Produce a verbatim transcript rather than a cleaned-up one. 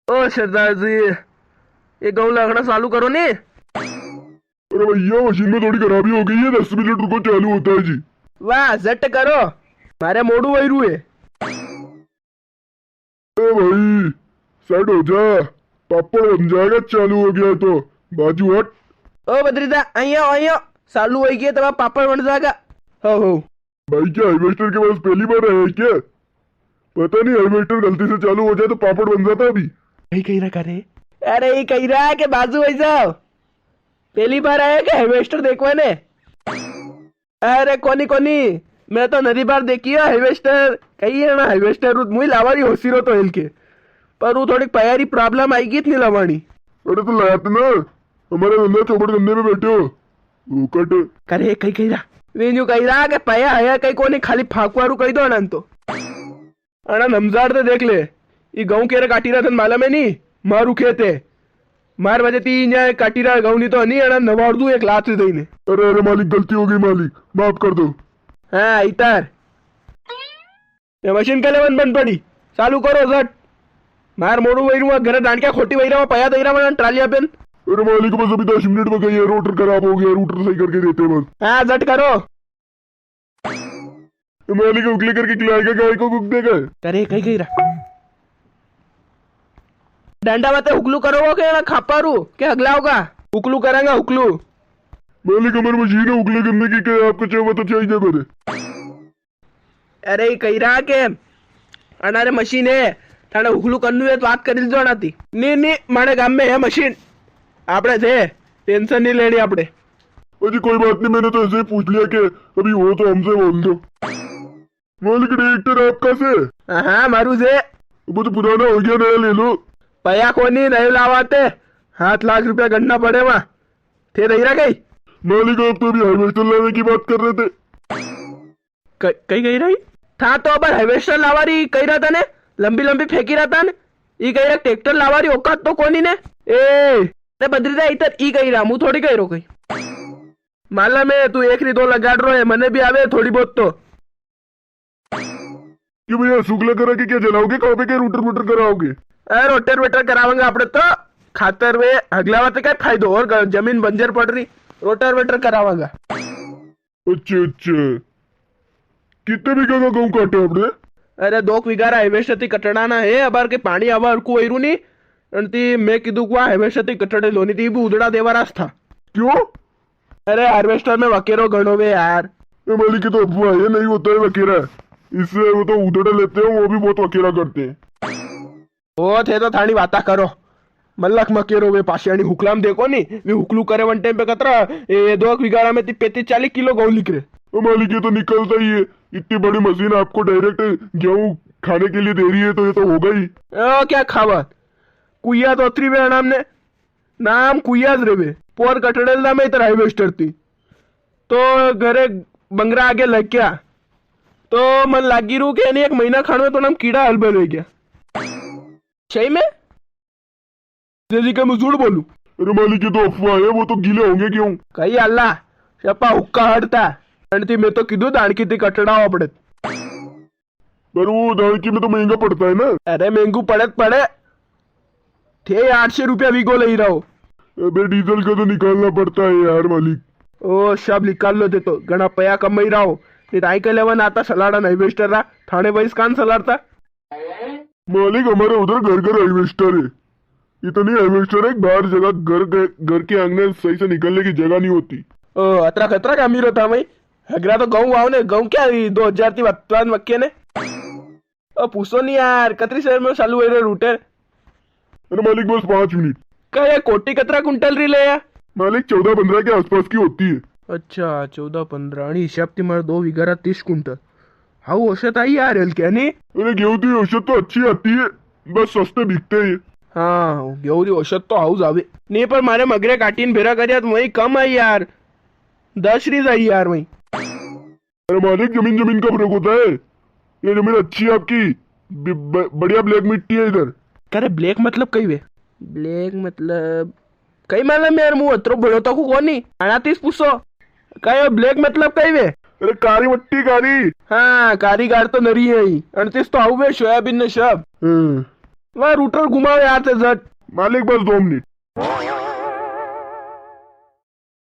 ओ सरदार जी, ये गऊं लागणा चालू करो नी। अरे भैया, मशीन में थोड़ी खराबी हो गई है, दस मिनट रुको, चालू होता है जी। वाह, झट करो, मारे मोड़ू वई रू है। ए भाई, साइड हो जा, पापड़ बन जाएगा, चालू हो गया तो। बाजू हट। ओ बद्रीदा, आइयो, आइयो, चालू हो गया तो पापड़ बन जाएगा। हो, हो। भाई, क्या हार्वेस्टर के पास पहली बार आया है क्या? पता नहीं, हार्वेस्टर गलती से चालू हो जाए तो पापड़ बन जाता अभी। कई कई रहा करे? अरे, ये कई रहा के बाजू हो जाओ। पहली बार आया के हार्वेस्टर देखवा ने? अरे कोनी कोनी, मैं तो नरी बार देखी है हार्वेस्टर। कई है ना हार्वेस्टर, रू मुई लावारी होसी रो तो इनके, पर वो थोड़ी पया री प्रॉब्लम आई गई इतनी लावानी। अरे तो लाया थे ना, हमारे धंधा चौपट करने पे बैठे हो, वो कट। करे कई कई रहा, वे न्यू कई रहा के पया है कई कोनी, खाली फाकवा रू कई दो अनंत तो। अणा नमजार ते देख ले, ई गऊं केरे काटी रहा थन मालूम है नी? मारू खेत है, मार वजह ती न्या काटी रहा गऊं, नी तो नी अणा नवार दूं एक लात से दईने। अरे, अरे मालिक, गलती हो गई मालिक, माफ कर दो। हाँ, इतर। ये मशीन के लेवन बंद पड़ी, चालू करो झट। मार मोड़ू वई रू, घरे दांडिया खोटी वई रहा, पया दई रहा, ट्रालिया पेन। अरे मालिक, बस अभी दस मिनट में गई है, रोटर खराब हो गया, रोटर सही करके देते हैं बस। हाँ, झट करो। मालिक, उगले करके खिलाएगा गाय को, कुक देगा। करे, कई कई रहा। डंडा मते हुकलू करो वो के ना खापा रू, के हगला होगा? हुकलू करांगा, हुकलू। मालिक, हमारी मशीन है उगले करने की, क्या आपको चाहिए तो चाहिए मेरे? अरे, ई कई रहा के अनारे मशीन है, थाने हुकलू करनू है तो बात कर लीजो अनाती। नी, नी, मारे गाम में है मशीन, आपणे थे, टेंशन नी लेनी आपणे। अजी कोई बात नहीं, मैंने तो ऐसे ही पूछ लिया कि अभी हो तो हमसे बोल दो। मालिक, ट्रैक्टर आपका से? हाँ, हाँ, मारू से। वो तो पुराना हो गया, नया ले लो। पया कोनी, नयो लावाते। सात लाख रुपया गणना पड़े वहाँ। थे दई रहा कई? मालिक, आप तो अभी हार्वेस्टर लाने की बात कर रहे थे। क-, कई कई रही? था तो अबार हार्वेस्टर लावा री कई रहा था ने, लंबी लंबी फेंकी रहा था ने। ई कई रहा ट्रैक्टर लावा री औकात तो कोनी ने। ए, ते बद्रीदा इतर ई कई रहा, मु थोड़ी कई रो कई। माला में तू एक री दो लगाड़ रो है, मने भी आवे थोड़ी बहुत तो। क्यों भैया, सुगला करा के क्या जलाओगे? कहाँ पे क्या रोटर वोटर कराओगे? अरे रोटर वेटर करावांगा आपणे तो, खातर वे हगलावा ते क्या फायदो और ग-, जमीन बंजर पड़ री, रोटर वेटर करावांगा। अच्छा, अच्छा। कितने बीघा का गऊं काटे आपने? अरे, दो बीघा रा हार्वेस्टर ती कटड़ाना है, अबार के पाणी आवा हरकू वैरू नी। अन ती मैं कीधु कुआ हार्वेस्टर ती कटड़े लो, नी ती भी उदड़ा देवा रास था। क्यों? अरे, हार्वेस्टर में वकेरो घणो वे यार। ए, मालिक, ये तो अफवाह है, नहीं होता है वकेरा। इससे वो तो उदड़ा लेते हैं, वो भी बहुत वकेरा करते हैं। ओ, थे तो थानी बाता करो। मलक मकेरो वे पासियानी हुकलाम देखो नी, वे हुकलू करे वन टाइम पे कतरा, ए, दो एक विगाड़ा में ती पैंतीस चालीस किलो गहूं निकले। ओ मालिक, ये तो निकलता ही है। इतनी बड़ी मशीन आपको डायरेक्ट गेहूं खाने के लिए दे रही है, तो ये तो होगा ही। ओ, क्या खावा? कुइया तो अतरी वे नाम ने, नाम कुइया ज रेवे। पोर कटड़ेल ना में इतर हार्वेस्टर थी। तो घरे बंगरा आगे लग गया। तो मन लागी रू के नी एक महीना खाण में तो नाम कीड़ा हलबल हो गया। सही में? जैसे कि मैं झूठ बोलूं? अरे मालिक, ये तो अफवाह है, वो तो गीले होंगे गेहूं। कई अल्लाह, सपा हुक्का हटता। अणती मैं तो कीधु दाणकी ती कटड़ाओ आपड़े। पर वो दाणकी में तो महंगा पड़ता है ना। अरे महंगू पड़े तो पड़े, थे आठ सौ रुपया वीगो ले रहो। अबे डीजल का तो निकालना पड़ता है यार मालिक। ओ सब निकाल लो, थे तो घणा पया कमाई रहो। नी तो आई के लेवन आता सलाड़ा हार्वेस्टर रा, थाने वैस कान सलाड़ता। मालिक, हमारे उधर घर घर हार्वेस्टर है। इतनी हार्वेस्टर है, बाहर जगह, घर के, घर के आंगने सही से निकलने की जगह नहीं होती। ओ, अतरा खतरा का अमीर होता भाई। हगरा तो गऊं वाव ने, गऊं क्या ई दो हजार ती वत्तान मक्के ने। ओ, पूछो नी यार, कतरी शहर में चालू है रे रूटर? अरे मालिक, बस पाँच मिनट। का ये कोटी कतरा कुंटल री ले या? मालिक, चौदह पन्द्रह के आसपास की होती है। अच्छा, चौदह पन्द्रह। अणी हिसाब ती मारे दो विगारा तीस कुंटल। हाउ औसत आई यार, हल्के नी? अरे, गेहूं की औसत तो अच्छी आती है, बस सस्ते बिकते हैं। हाँ, गेहूं की औसत तो हाउ जावे। नी, पर मारे मगरे काटीन भेरा कर्या तो वही कम आई यार, दस री जाई यार वही। अरे मालिक, जमीन जमीन का फर्क होता है। ये जमीन अच्छी है आपकी, ब-, ब-, बढ़िया ब्लैक मिट्टी है इधर। करे ब्लैक मतलब कई वे? ब्लैक मतलब कई मालूम यार, मु अतरो भणो तक कोनी। अणातीस पूछो, कई ब्लैक मतलब कई वे? अरे कारी मट्टी कारी। हाँ, कारी गार तो नरी है ही। अणतीस तो आवे सोयाबीन ने सब। हम्म। ला router घुमाओ यार ते झट। मालिक बस दो मिनट।